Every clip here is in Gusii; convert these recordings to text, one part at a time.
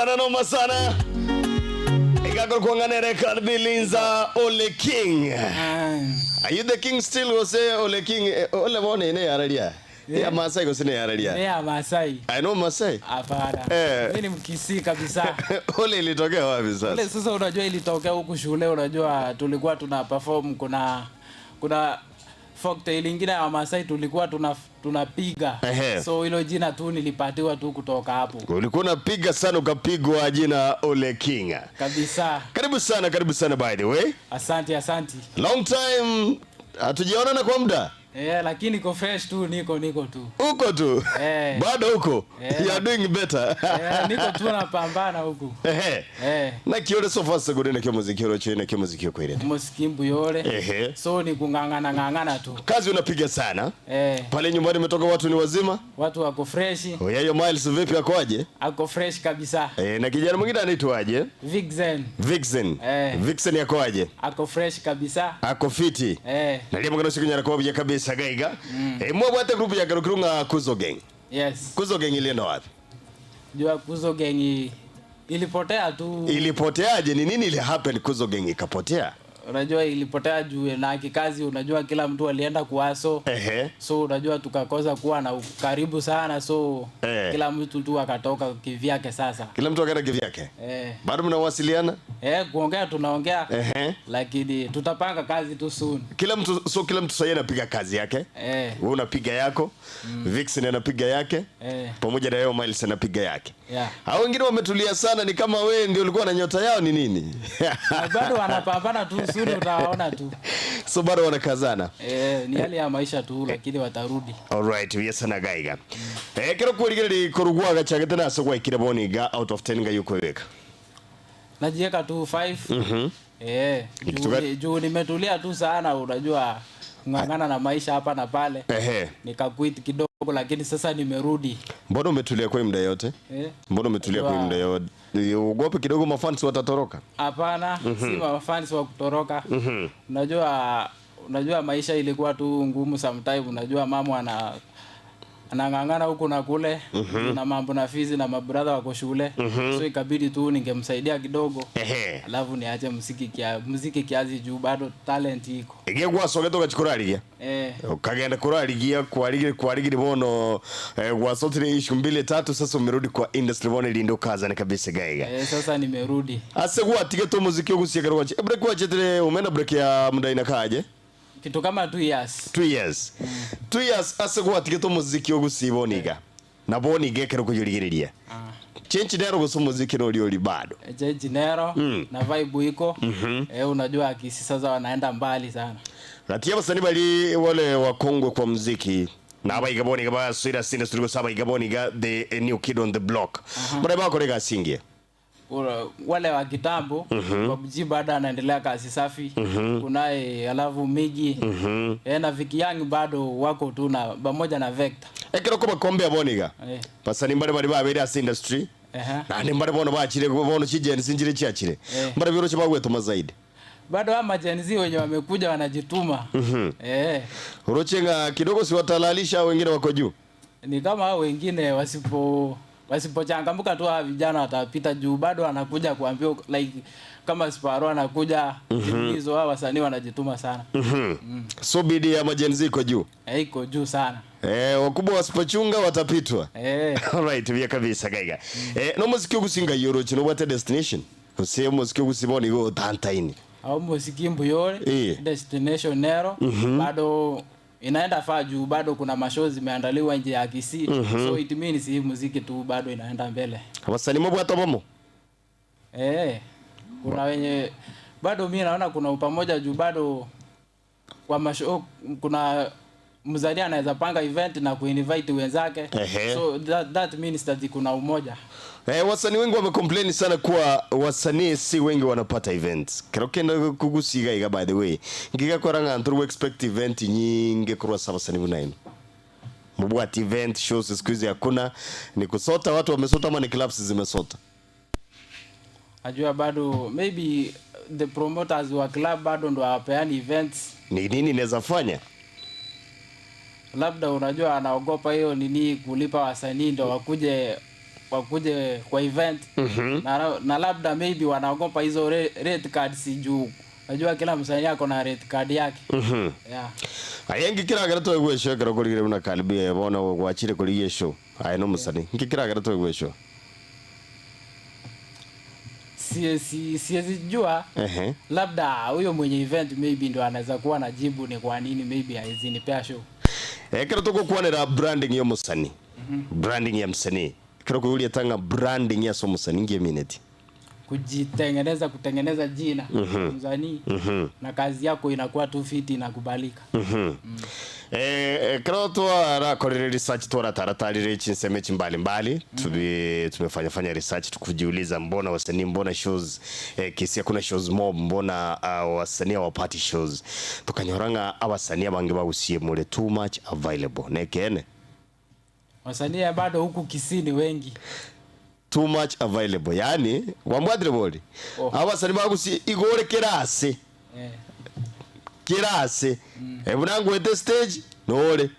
Sana noma sana. Igakorokwa ng'a nere Calvi Linza Ole King. Are you the king still gose Ole King eh, ole bono ene yararia? Ya Masai gose ne yararia? Ni ya Masai. I know Masai. Hapana. Eh. Mimi ni Mkisii kabisa. Ole ilitokea wapi sasa? Ule sasa unajua ilitokea huku shule, unajua tulikuwa tuna perform kuna kuna folktale ingine ya Wamasai tulikuwa tuna tunapiga. Ehe. So hilo jina tu nilipatiwa tu kutoka hapo. Ulikuwa unapiga sana ukapigwa jina Ole King. Kabisa. Karibu sana, karibu sana by the way. Asante, asante. Long time hatujaonana kwa muda. Eh, lakini niko fresh tu, niko niko tu. Uko tu. Eh. Bado uko. Eh. You are doing better. Eh, niko tu napambana huku. Ehe. Eh, Naki ore so far so good nakio muziki oroche nakio muziki okoirete. muziki mbuyore. Ehe. So ni kung'ang'ana ng'ang'ana tu. Kazi unapiga sana. Eh, Pale nyumbani umetoka watu ni wazima. watu wako fresh, Oyayo Miles vipi akoaje? ako fresh kabisa. Eh, na kijana mwingine anaitwaje? Vixen Vixen. Eh. Vixen yakoaje? ako fresh kabisa. Ako fiti. Eh, Naria mugano sikunyara kwa buya kabisa gaiga. Eh, mwabwate group ya garukirunga Kuzo Gang. yes. Kuzo Gang ilienda wapi? Jua Kuzo Gang ilipotea tu. Ilipoteaje? Ni nini ile happen Kuzo Gang ikapotea? Unajua ilipotea juu na kikazi, unajua kila mtu alienda kuaso. Ehe. So unajua tukakosa kuwa na ukaribu sana, so Eh. kila mtu tu akatoka kivyake sasa. Kila mtu akaenda kivyake. Eh, Bado mnawasiliana? eh, kuongea tunaongea Ehe. lakini tutapanga kazi tu soon. Kila mtu so kila mtu sasa anapiga kazi yake. Eh, Wewe unapiga yako, Vixen anapiga yake, eh, pamoja na yeye Miles anapiga yake. yeah. Hao wengine wametulia sana, ni kama wewe ndio ulikuwa na nyota yao ni nini? Na bado wanapambana tu, soon utawaona tu. so bado wanakazana. Eh, ni hali ya maisha tu, lakini watarudi. Alright, yes na gaiga. Eh, kero kwirigereri korugwa gachagete na so gwaikire boniga out of 10 ngayukwebeka. Najiweka tu 5. Mhm. Eh, Ni kitu juu gani? juu nimetulia tu sana, unajua kung'ang'ana na maisha hapa na pale. Ehe. Nikaquit kidogo, lakini sasa nimerudi. Mbona umetulia kwa hii muda yote? Eh, Mbona umetulia kwa hii muda yote? Ugope kidogo mafans watatoroka. hapana, si mafans wa kutoroka. Unajua unajua maisha ilikuwa tu ngumu sometime, unajua mama ana anang'ang'ana huku na kule na mambo na fizi na mabradha wako shule so ikabidi tu ningemsaidia kidogo Ehe. alafu niache muziki kia, muziki kiasi juu bado talent iko Igie gwasogete ugachikũrarigia eh, ukagenda kurarigia kwarigire kwarigire bono eh, gwasotire issue mbili tatu sasa umerudi kwa industry bono ilindo kazana kabisa gaiga eh, sasa nimerudi ase gwatigete omuziki ogusiekera gwache break gwachetire umeenda break ya muda inakaje kitu kama two years 2 years 2 years ase gwatigete omuziki ogusi boniga na boniga ekero kuyurigereria ah. change nero gose omuziki nori ori bado Change nero na vibe iko eh, unajua akisi sasa wanaenda mbali sana gatia abasani bari wale wakongwe kwa muziki na abaiga boniga baswira industry gose abaiga boniga the eh, new kid on the block bara bakore gasingie Ura- wale wa kitambo mm bado anaendelea kazi safi kunaye alafu Migi eh, na Vicky Young bado wako tu na pamoja na Vector ekero kobakombe aboniga eh, basani mbare bari babere ase industry ehe. nandi mbare bono bachire bono chijensi nchire chiachire Eh. mbare biroche bagwetoma zaidi bado ama Gen Z wenye wamekuja wanajituma eh, uroche ng'a kidogo siwatalalisha wengine wako juu ni kama hao wengine wasipo wasipochangamka tu hawa vijana watapita juu bado wanakuja kuambia like kama Sparo anakuja mm hizo hao wasanii wanajituma sana so bidii ya majenzi iko juu eh, iko juu sana eh, wakubwa wasipochunga watapitwa eh, Alright, vya kabisa gaiga eh, no muziki ogusinga yoroche nobwate destination ose muziki ogusibona igo otantaini au muziki mbuyore Eh. destination nero bado inaenda faa juu bado kuna mashow zimeandaliwa nje ya Kisii so it means hii muziki tu bado inaenda mbele abasani mobwate bomo eh, kuna wenye bado mi naona kuna upamoja juu bado kwa mashow kuna mzanii anaweza panga event na kuinvite wenzake Ehe. so that, that means that kuna umoja Eh, wasanii wengi wamecomplain sana kuwa wasanii si wengi wanapata events. Kero kenda kugusiga iga by the way. Ngiga kora ng'a nturu expect event nyingi kurwa sa wasanii bunaino. Mubwati event shows siku hizi hakuna ni kusota watu wamesota ama ni clubs zimesota. najua bado maybe the promoters wa club bado ndo hawapeani events Ni nini inaweza fanya? labda unajua anaogopa hiyo nini kulipa wasanii ndo wakuje wakuje kwa event. Na labda maybe wanaogopa hizo rate cards juu najua kila msanii ako na rate card yake. Yeah. Aye, nkikiragera twegwa eshow ekero korigire buna Kalbi bono gwachire korigia eshow aye na omosani nkikiragera twegwa eshow. Siwezi jua. Labda huyo mwenye event maybe ndo anaweza kuwa na jibu ni kwa nini maybe haezi nipea show. Ekero togokwanera branding ya omosani, branding ya msanii, ekero koigoria tang'a branding ase omosani nki emineti? Kujitengeneza, kutengeneza jina msanii na kazi yako inakuwa tu fiti, inakubalika. Ekero twarakorire research, twarataratarire chinsemo chimbalimbali, tumefanya fanya research tukujiuliza mbona wasanii, mbona shows Kisii hakuna shows mob, mbona wasanii hawapati shows, tukanyora ng'a abasanii abange bagusie more too much available nekeene. Wasanii bado huku Kisii ni wengi. Too much available, yaani kwambwatire bori? Oh. Abasanii bagusie igore kerase kerase buna ngwete stage nore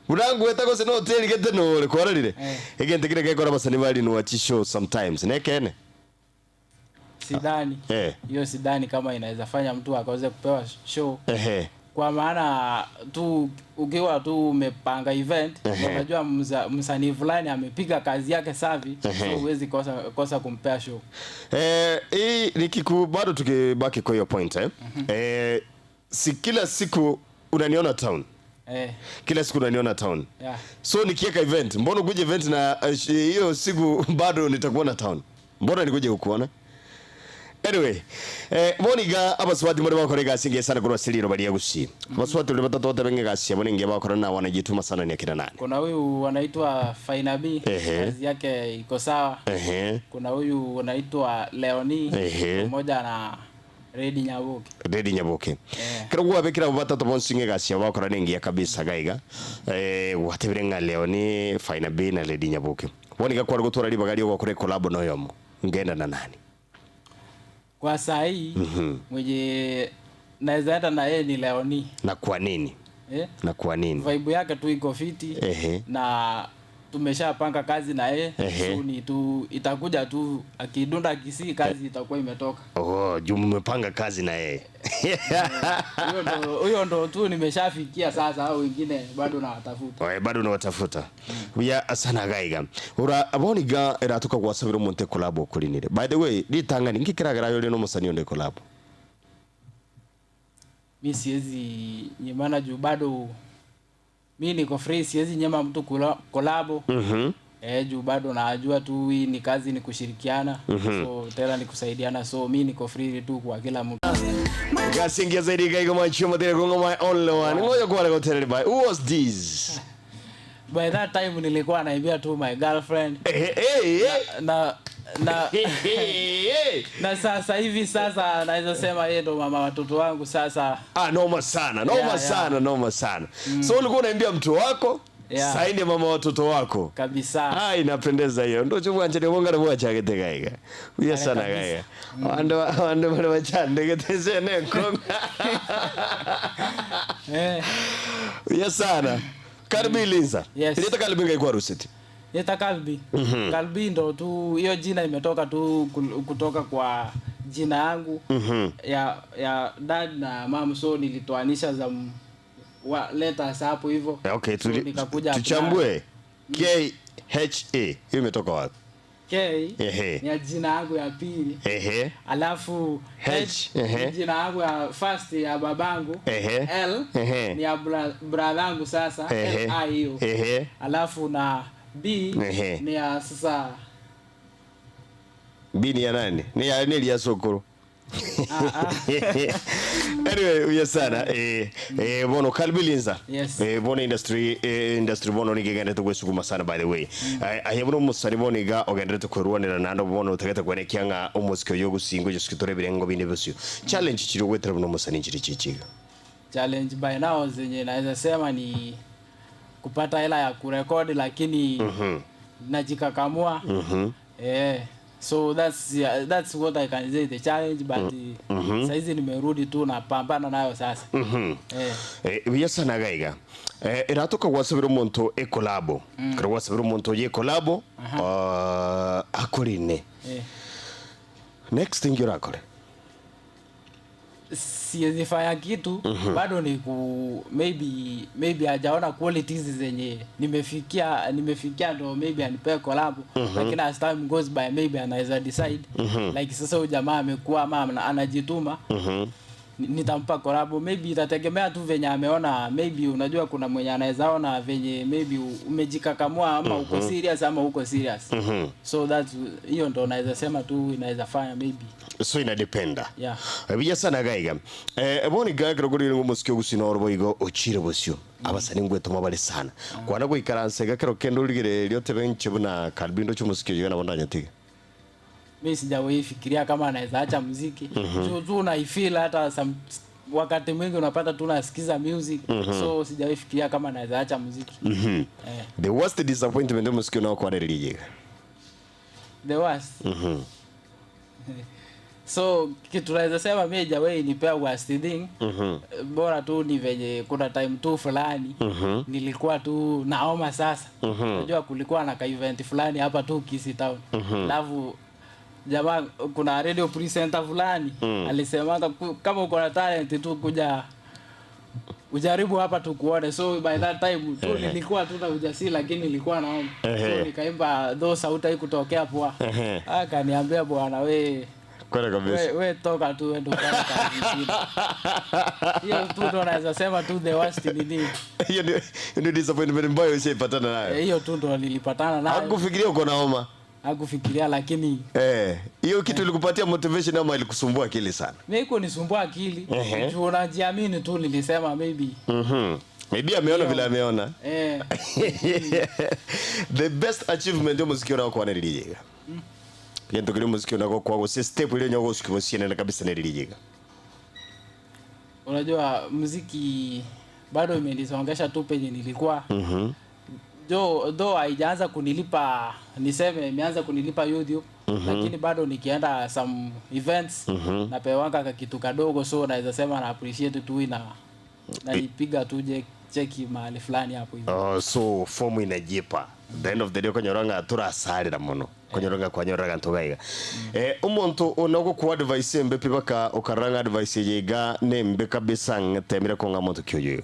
buna ngwete gose noterigete nore kwarorire. Egento kere gekora abasanii barinwa chishow sometimes nekeene. Sidhani. Hiyo sidhani kama inaweza fanya mtu akaweze kupewa show. Kwa maana tu ukiwa tu umepanga event, unajua msanii fulani amepiga kazi yake safi, so huwezi kosa kumpea show. Hii nikiku bado tukibaki kwa hiyo point. Si kila siku unaniona town. Kila siku unaniona town. So nikiweka event, mbona ukuje event na hiyo siku bado nitakuona town? Mbona nikuje kukuona? Anyway, boniga abaswati muri bakore gasi sana kurwa siliro bari yagusi. Abaswati uri batatu batabenge gasi abone nge bakora na wanajituma sana ni akina nani. Kuna huyu anaitwa Fainabi, kazi yake iko sawa. Kuna huyu anaitwa Leoni, pamoja na Redi Nyaboke. Redi Nyaboke. Kero gwa bekira batatu bonsinge gasi bakora ningi kabisa gaiga. Watebire nga Leoni, Fainabi na Redi Nyaboke. Boniga kwa gutora ribaga ryo gukore collab no yomo. Ngenda na nani? Kwa saa hii, mwenye naweza enda na yeye ni Leoni. Na kwa nini? Na kwa nini? Vibe yake tu iko fiti. Na tumeshapanga kazi na yeye. So ni tu itakuja tu akidunda Kisii kazi itakuwa imetoka. Oh, juu mmepanga kazi na yeye. Huyo ndo tu nimeshafikia sasa, hao wengine bado nawatafuta. Oe, bado nawatafuta. Ya sana gaiga. Ura aboni ga eratuka gwasabira omonto collab okurinire. By the way, ritangani nkikiragera yole no musani onde collab. Mi siwezi nyimana juu bado mi niko free, siwezi nyima mtu collab. Juu bado najua tu hii ni kazi, ni kushirikiana. So tena ni kusaidiana, so mi niko free tu kwa kila mtu. Gasingia zaidi gaiga my chuma tena gonga my only one. Ngoja kwa leo tena bye. Who was this? By that time nilikuwa naimbia tu my girlfriend. Na sasa hivi sasa naweza sema yeye ndo mama watoto wangu sasa. Noma sana, noma sana, noma sana. So ulikuwa unaimbia mtu wako? Sasa ndiye mama watoto wako. Kabisa. Inapendeza hiyo. Ndio chubu anje bonga na bwacha gete gaiga. Uya sana gaiga. Ando ando bale bachande gete sene konga. Uya sana. Karibu Linza. Ileta Karibu ngai kwa rusiti. Yeta Kalbi. Kalbi ndo tu hiyo jina imetoka tu kutoka kwa jina yangu ya dad na mom, so nilitoanisha za wa letters hapo hivyo. Okay, So, nikakuja hapo. tuchambue. KHA. Hiyo imetoka wapi? K ni ya jina yangu ya pili. Alafu H, H ni jina yangu ya first ya babangu. L ni ya brother yangu sasa. L I hiyo. Alafu na B ni ya sasa. B ni ya nani? Ni ya nili ya sokoro. Anyway, uya sana. Bono Kalbi Linza. Bono industry bono ni gigande to gwesukuma sana by the way. Aye bono musari bono iga ogendere to kwerwanira nando bono utegete kwenekia nga omosiko yo gusingo josikitore birengo bine bosio. Challenge chiri gwetera bono musani chiri chichiga. Challenge by now zenye naweza sema ni kupata hela ya kurekodi, lakini najikakamua. So that's yeah, that's what I can say the challenge but saizi nimerudi tu napambana nayo sasa. Eh. Eh, buya sana iga iga. Eh, eratoka gwasabera omonto ekolabo. Ekero gwasabera omonto oye ekolabo, ah, akorine. Eh. Next thing orakore. Siwezi fanya kitu bado ni ku maybe hajaona qualities zenye nimefikia ndo maybe anipee collab, lakini as time goes by maybe anaweza decide like sasa huyu jamaa amekuwa ama anajituma, nitampa collab. Maybe itategemea tu venye ameona. Maybe unajua kuna mwenye anaweza ona venye maybe umejikakamua ama uko serious ama uko serious. So that's hiyo ndo naweza sema tu inaweza fanya maybe. So inadependa. Yeah. Buya sana iga iga. Eh, bono iga ekero korire ng'a omosike ogusina oro boigo ochire bosio. Abasani ngwetoma bare sana. Kwana goikaransa iga ekero kende origereria otebe inche buna Calvin ndoche omosike oyo iga nabo ndanyotige. Mi sijawahi fikiria kama anaweza acha muziki. Juu tu unaifeel hata some, wakati mwingi unapata tu unasikiza music. So sijawahi fikiria kama anaweza acha muziki. Eh. The worst disappointment omosike oyo nokwarereria iga. The worst. So kitu naweza sema mi haijawahi nipea worst thing. Bora tu ni venye kuna time tu fulani nilikuwa tu naoma sasa. Unajua kulikuwa na ka event fulani hapa tu Kisii town. Alafu jamaa kuna radio presenter fulani alisemanga kama uko na talent tu kuja ujaribu hapa tukuone. So by that time tu nilikuwa tu na ujasiri lakini nilikuwa naomba. So nikaimba though sauti haikutokea poa. Akaniambia bwana we Kweli kabisa. we toka tu uende ufanye kazi nyingine. Hiyo tu ndo naweza sema tu the worst nini. Hiyo ndio disappointment mbaya ushaipatana nayo. Hiyo tu ndo nilipatana nayo. Hakufikiria uko na homa. Hakufikiria lakini Hiyo kitu ilikupatia motivation ama ilikusumbua akili sana? Mimi kunisumbua akili. Juu unajiamini tu nilisema maybe. Maybe ameona vile ameona. The best achievement yo muziki unako kwa nilijiga. Gento kile muziki unako kwa gose step ile nyoko usikibosie nenda kabisa nilijiga. Unajua muziki bado imenisongesha tu penye nilikuwa. Do haijaanza kunilipa, niseme imeanza kunilipa YouTube. Lakini bado nikienda some events napewanga ka kitu kadogo, so naweza sema na appreciate tu ina naipiga tu cheki mahali fulani hapo hivi. Oh, so form inajipa. The end of the day konyoranga turasarira muno. Konyoranga kwanyoraga ntugaiga. Umuntu unako ku advice mbe pibaka ukaranga advice yiga nembe kabisa ngetemire konga muntu kyoyo.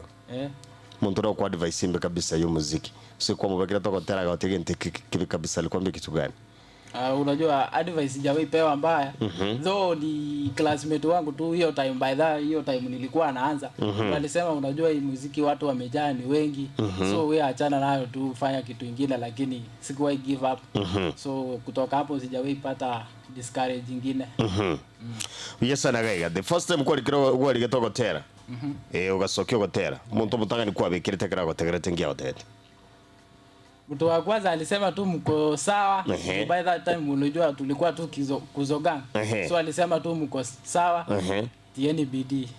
Muntu ro ku advice mbe kabisa yo muziki. So kwa mubakira tokotera gotege ntiki kibi kabisa alikwambia kitu gani? Unajua advice sijawahi pewa mbaya. Though ni classmate wangu tu hiyo time, by that hiyo time nilikuwa naanza. Walisema unajua hii muziki watu wamejaa ni wengi. So wewe achana nayo tu fanya kitu kingine, lakini sikuwahi give up. So kutoka hapo sijawahi pata discourage nyingine. Yes sana gaiga. The first time kwali kiro kwali getogotera. Ugasokia gotera. Muntu mutangani kwa bikirite kira gotegerete ngia gotete. Mtu wa kwanza alisema tu mko sawa. By that time unajua tulikuwa tu kuzogana. So alisema tu mko sawa. Tieni bidii.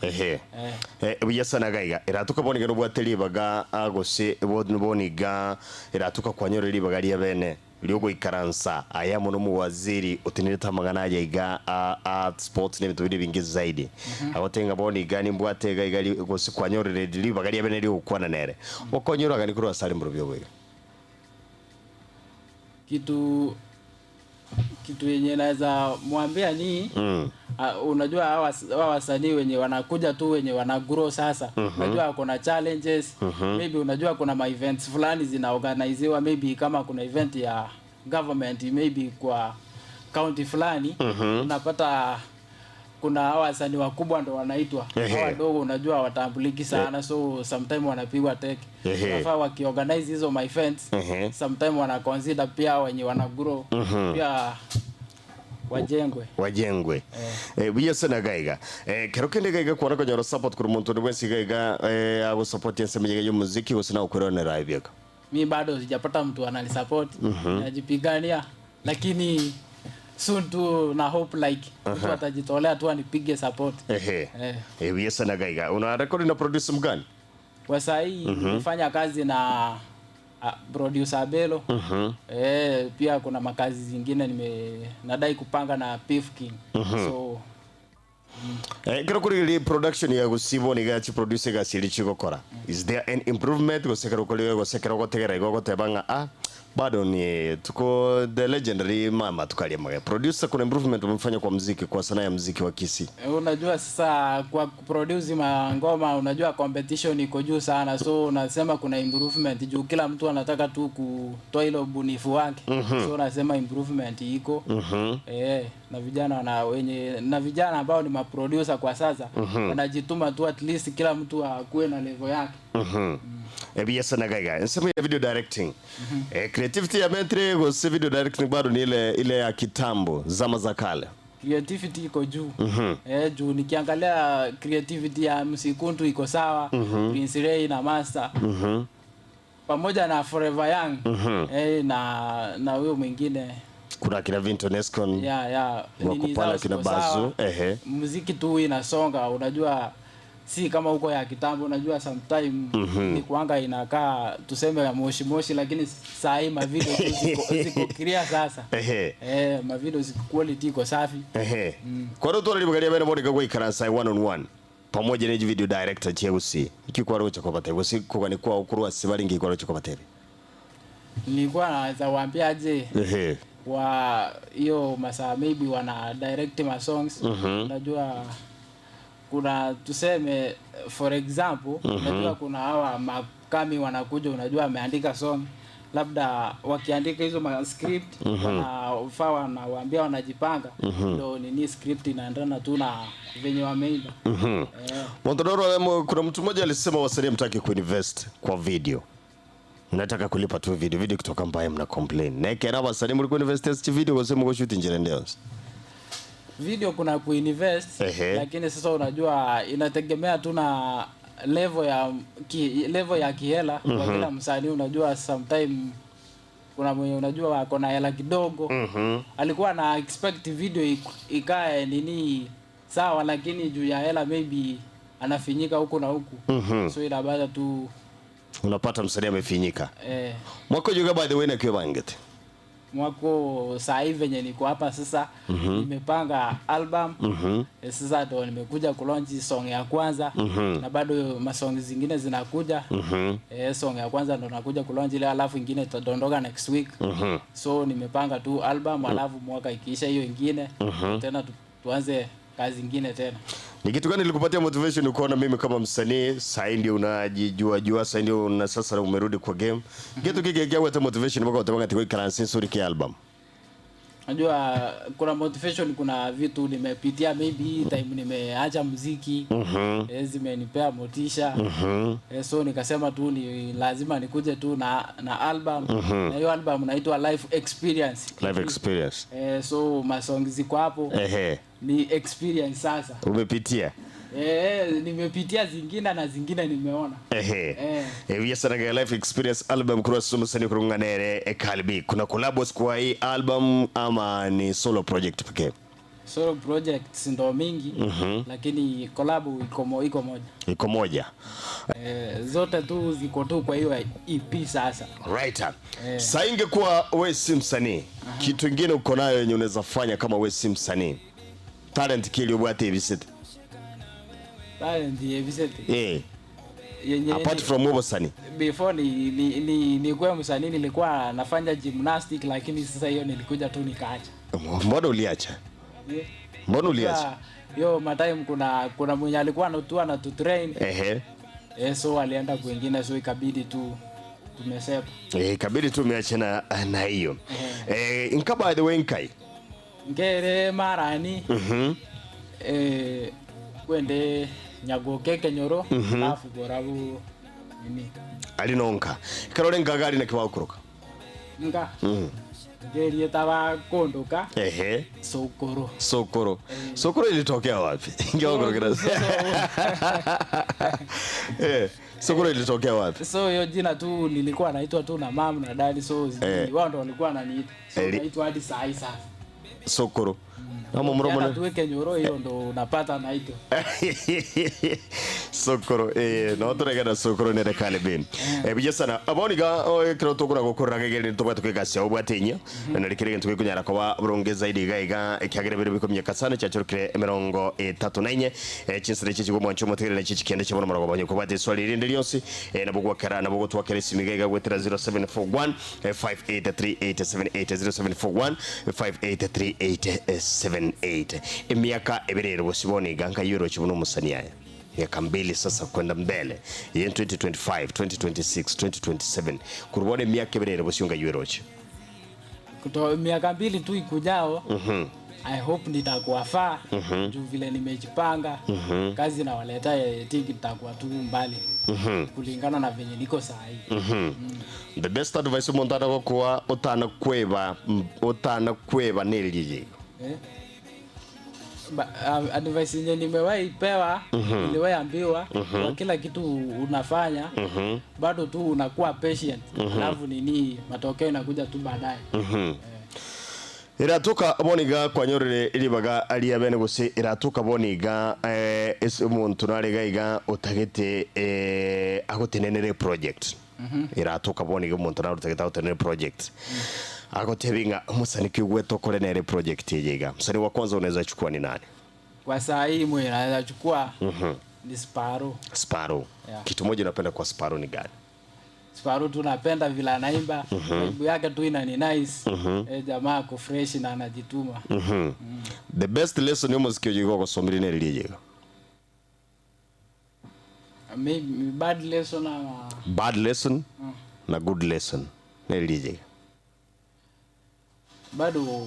Buya sana gaiga. Iratuka boni gero bwate ribaga agose boni ga iratuka kwanyore ribaga ria bene. Ryogo ikaransa aya muno mu waziri utinireta magana ya iga a sports ne bitu bingi zaidi. Agotenga boni gani mbwate gaiga gose kwanyore ribaga ria bene ryo kwana nere. Okonyora gani kurwa sali mu rubyo bwe. Kitu yenye naweza mwambia ni unajua hawa wasanii wenye wanakuja tu wenye wana grow sasa. Unajua kuna challenges. Maybe unajua kuna ma events fulani zinaorganiziwa, maybe kama kuna event ya government maybe kwa county fulani, unapata kuna hawa wasanii wakubwa ndo wanaitwa. Hawa wadogo unajua hawatambuliki sana, so sometime wanapigwa teke. Unafaa wakiorganize hizo my events, sometime wana consider pia wenye wana grow pia wajengwe. Wajengwe. Buya sana gaiga. Kero kende gaiga kuona konyora support kuri muntu ni wensi gaiga ago support yense mejega yo muziki gose na ukorona live yako. Mi bado sijapata mtu ananisupport. Najipigania lakini soon tu na hope like mtu atajitolea tu anipige support. Buya sana gaiga. Una record na producer mgani? Kwa saa hii nilifanya kazi na Producer Abelo. Pia kuna makazi zingine nime nadai kupanga na Pif King. So Ekero korigereria production ya gusii bono iga chiproducer egasi eria chigokora, is there any improvement gose ekero okorigereria gose ekero ogotegera igo ogoteba ng'a ah bado ni tuko the legendary mama tukaria magega. Producer kuna improvement wamefanya kwa mziki kwa sanaa ya mziki wa Kisii? Unajua sasa kwa kuproduce mangoma unajua competition iko juu sana, so unasema kuna improvement juu kila mtu anataka tu kutoa ile ubunifu wake. So unasema improvement iko. Na vijana wana wenye na vijana ambao ni maproducer kwa sasa wanajituma tu, at least kila mtu akuwe na level yake. Ebuya sana gaiga. Ensemo ya video directing. Creativity ya Mentre gose video directing bado ni ile ile ya kitambo zama za kale. Creativity iko juu. Juu nikiangalia creativity ya Msikuntu iko sawa, Prince Ray na Master. Pamoja na Forever Young. Na huyo mwingine. Kuna kina Vinton Escon. Ya, ya. Wako Nini pale zao kina ziko Bazu. sawa. Ehe. Muziki tu inasonga, unajua si kama huko ya kitambo, unajua sometime ni kuanga inakaa tuseme ya moshi moshi, lakini saa hii mavideo tu ziko clear sasa. Mavideo ziko quality iko safi. Kwa hiyo twari bene bone gwa ikaransa one on one pamoja na video director Chelsea. Iki kwa rocha kwa batebe si kwa ni kwa ukurwa sibaringi kwa rocha kwa batebe. Nilikuwa naweza waambia aje wa hiyo masaa maybe wana direct ma songs. Unajua kuna tuseme for example, unajua kuna hawa makami wanakuja, unajua ameandika song, labda wakiandika hizo ma script, wanafaa wanawaambia wanajipanga, ndio nini script inaendana tu na venye wameimba. Montadoro, kuna mtu mmoja alisema wasanii mtaki kuinvest kwa video. Nataka kulipa tu video, video kutoka mbaya mna complain. Na kera wasanii mlikuwa invest kwa video kwa sababu mko shoot nje ndio. Video kuna kuinvest, lakini sasa unajua inategemea tu na level ya kihela kwa kila msanii. Unajua sometime kuna mwenye unajua ako na hela kidogo. Alikuwa na expect video ikae nini sawa, lakini juu ya hela maybe anafinyika huku na huku. So inabada tu Unapata msanii amefinyika. Mwako juga by the way na kiwa bangete. Mwako saa hii venye niko hapa sasa, nimepanga album. Sasa ndo nimekuja kulaunch song ya kwanza. Na bado masong zingine zinakuja. Song ya kwanza ndo nakuja kulaunch ile, alafu ingine itadondoka next week. So nimepanga tu album, alafu mwaka ikiisha hiyo ingine, tena tuanze kazi ingine tena. Ni kitu gani nilikupatia motivation ukaona mimi kama msanii sasa ndio unajijua jua, sasa ndio una sasa umerudi kwa game? Kitu kike kia hata motivation mpaka utamanga tikoi karansi suri ki album. Unajua kuna motivation, kuna vitu nimepitia maybe time nimeacha muziki. Zimenipea motisha. So nikasema tu ni lazima nikuje tu na album. Na hiyo album inaitwa Life Experience. Life Experience. So masong ziko hapo. Ni experience sasa. Umepitia? Nimepitia zingine na zingine nimeona. Yes, na Life Experience album kuna sumu sani kurunganere Kalbi. Kuna collabs kwa hii album ama ni solo project pekee? Solo projects ndo mingi, lakini collab iko moja. Iko moja. Zote tu ziko tu kwa hiyo EP sasa. Right. Sasa ingekuwa wewe si msanii, kitu kingine uko nayo yenye unaweza fanya kama wewe si msanii? Talent kili ubwate hivi sasa. Talent hivi sasa. Yenye Apart ni from wewe msanii. Before ni kuwa msanii nilikuwa nafanya gymnastic, lakini sasa hiyo nilikuja tu nikaacha. Mbona uliacha? Mbona uliacha? Sasa, yo matime kuna mwenye alikuwa anatua na tu train. So alienda kwingine, so ikabidi tu tumesepa. Ikabidi tu umeacha na hiyo. Nka by the way nkai. Ngere marani. Kwende nyagoke kenyoro, alafu gorabu nini? Alinonka. Karole ngagari na kiwao kuroka. Nga. Ngeri etawa kondoka. Sokoro. Sokoro. Sokoro ilitokea wapi? Ingawa kurokera. Sokoro ilitokea wapi? So hiyo jina tu nilikuwa naitwa tu na mama na dadi, so wao ndo walikuwa wananiita. So naitwa hadi saa hii sasa. Sokoro. Ama mromo Jana na- tuweke nyoro hiyo ndo unapata naitwa. Sokoro eh no toregena sokoro nere kale be. Eh buya sana. Bono iga oh, ekero tokora gokorera iga egere tobwate kwegasi ao obwate enyia. Na nari kere egento gekonyara koba boronge zaidi iga iga ekiagera ebiro bikominyeka sana chiachorokire emerongo etato na inye. Eh chinsera echi chigomwancha omotegerere nachi chikende chia bono morogoba onye kobwate eswali rinde rionsi eh nabo gwakera nabo gotwakera esimi iga iga goetera 0741 583878 0741 583878 Emiaka ebere ere bosio bono iga nkayio oroche buna omosani aye miaka mbili sasa kwenda mbele eye 2025 2026 2027 korwa bono emiaka ebere ere bosio nkayio eroche. Kuto, miaka mbili tu ikujao. I hope nitakuwa faa juu vile nimejipanga kazi nawaleta tingi nitakuwa tu mbali kulingana na venye niko saa hii. The best advice omonto aragokoa otana kweba otana kweba neriria igo. Eh? Advice yenye nimewahi pewa, niliwahi ambiwa kwa kila kitu unafanya bado tu unakuwa patient, alafu nini matokeo inakuja tu baadaye. Eratoka bono iga kwanyorire ribaga aria bene gose eratoka bono iga eh, ase omonto nare iga iga otagete eh, agotenenere eproject. Eratoka bono iga omonto nare otagete agotenenere eproject. Agotebi ng'a omosani ki ogwete okore nere eproject eye iga. Msanii wa kwanza unaweza chukua ni nani? Kwa saa hii mwenye naweza chukua ni Sparrow. Sparrow. Yeah. Kitu moja unapenda kwa Sparrow ni gani? Sparrow tu napenda vile anaimba, vibe yake tu ina ni nice. Eh, jamaa ako fresh na anajituma. The best lesson y'omosike oyo iga ogosomire nere riria iga. Maybe bad lesson ama Bad lesson na good lesson nere riria iga. Bado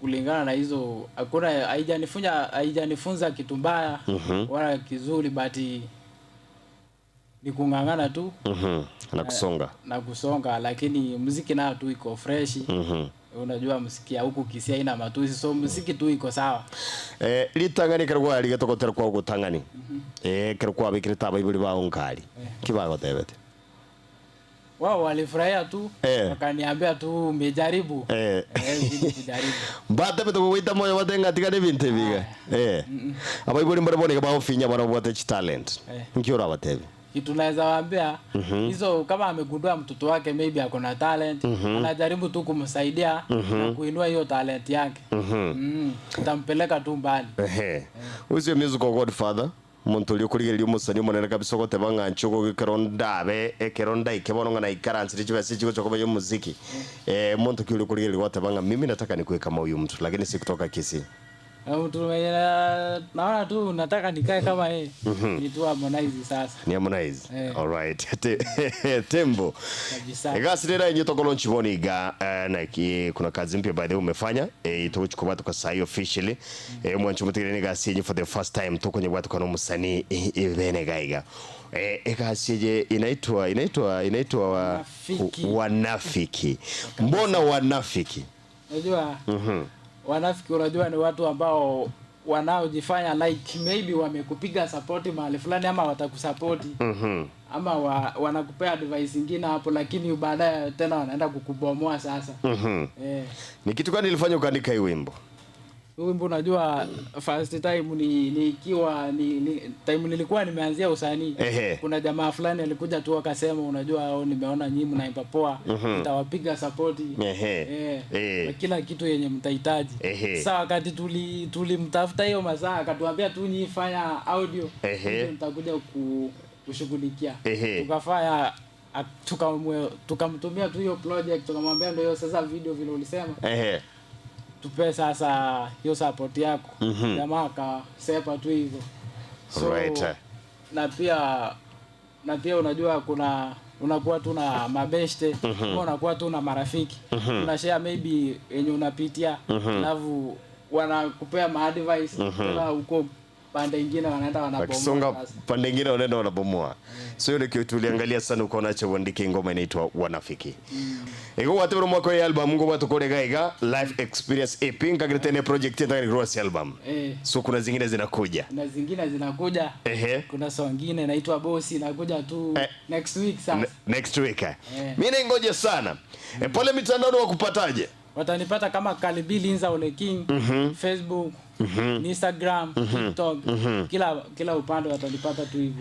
kulingana na hizo hakuna haijanifunza haijanifunza kitu mbaya wala kizuri, but ni kung'ang'ana tu Na kusonga. Na kusonga, lakini muziki nayo tu iko fresh. Unajua muziki ya huku Kisii haina matusi, so muziki tu iko sawa. Eh, ritang'ani ekero kwarigetwe gotera kwa ogotang'ani eh, ekero kwabekire abaibori bao nkari ki bagotebete? Wao walifurahia tu, wakaniambia tu umejaribu. Eh, zidi kujaribu. Mbatebete gogoita moyo bate ng'a tiga nebinto ebi iga eh. Abaibori mbare bono iga bagofinya barabwate chitalent nki orabatebie? Kitu naweza waambia hizo, kama amegundua mtoto wake maybe ako na talent, anajaribu tu kumsaidia na kuinua hiyo talent yake, itampeleka tu mbali. Ehe. Who's your musical godfather? Omonto oria okorigereria omosani omonene kabisa ogoteba ng'a inche ogoika ekero ndabe ekero ndaike bono ng'a naikaransire chibesa echi gocha koba ya omosiki. Eh, omonto ki oria okorigereria gwateba ng'a mimi nataka nikuwe kama huyu mtu lakini si kutoka Kisii. Na mtu mwenye naona tu nataka nikae kama yeye ni tu Harmonize sasa. Ni Harmonize. Eh. Alright. Tembo. Kabisa. Egasi rero inye tokolaunch bono iga eh, naki kuna kazi mpya by the way umefanya eh, togochi kobwatoka sahi officially eh, omwancho motigere na egasi enye for the first time tokonya bwatoka na omosanii eh, eh, bene iga iga eh, egasi eye inaitwa inaitwa inaitwa wa, Wanafiki. Wanafiki. Mbona wanafiki? Unajua wanafiki, unajua ni watu ambao wanaojifanya like maybe wamekupiga support mahali fulani ama watakusapoti ama wanakupea advice ingine hapo, lakini baadaye tena wanaenda kukubomoa sasa. Eh. Ni kitu gani ilifanya ukaandika hii wimbo? Huu wimbo unajua first time ni nikiwa ni, ni, time nilikuwa nimeanzia usanii. Kuna jamaa fulani alikuja tu akasema, unajua au nimeona nyinyi mnaimba poa, nitawapiga support. Kwa kila kitu yenye mtahitaji. Sasa wakati tulimtafuta hiyo masaa akatuambia tu nyinyi fanya audio, ndio nitakuja kushughulikia. Tukafanya tukamtumia tu hiyo project, tukamwambia ndio hiyo sasa video vile ulisema. Tupe sasa hiyo support yako. Jamaa akasepa tu hivyo. So, na pia unajua kuna unakuwa tu na mabeshte, unakuwa tu na marafiki. Una share maybe yenye unapitia, alafu wanakupea ma advice, tena huko pande nyingine wanaenda wanabomoa. Wakisonga Sasa. pande nyingine wanaenda wanabomoa. So hiyo ni kitu tuliangalia sana ukaona acha uandike ngoma inaitwa Wanafiki. Ego watebero mwaka wa album ngo watu kore gaiga Life Experience EP nkagirete ne project yataka ni album. So kuna zingine zinakuja. Kuna zingine zinakuja. Kuna song nyingine inaitwa Boss inakuja tu next week sasa. Next week. Mimi ningoje sana. Pale mitandaoni wakupataje? Watanipata kama Kalibi Linza Ole King. Facebook, Instagram, TikTok, kila upande watanipata tu hivyo.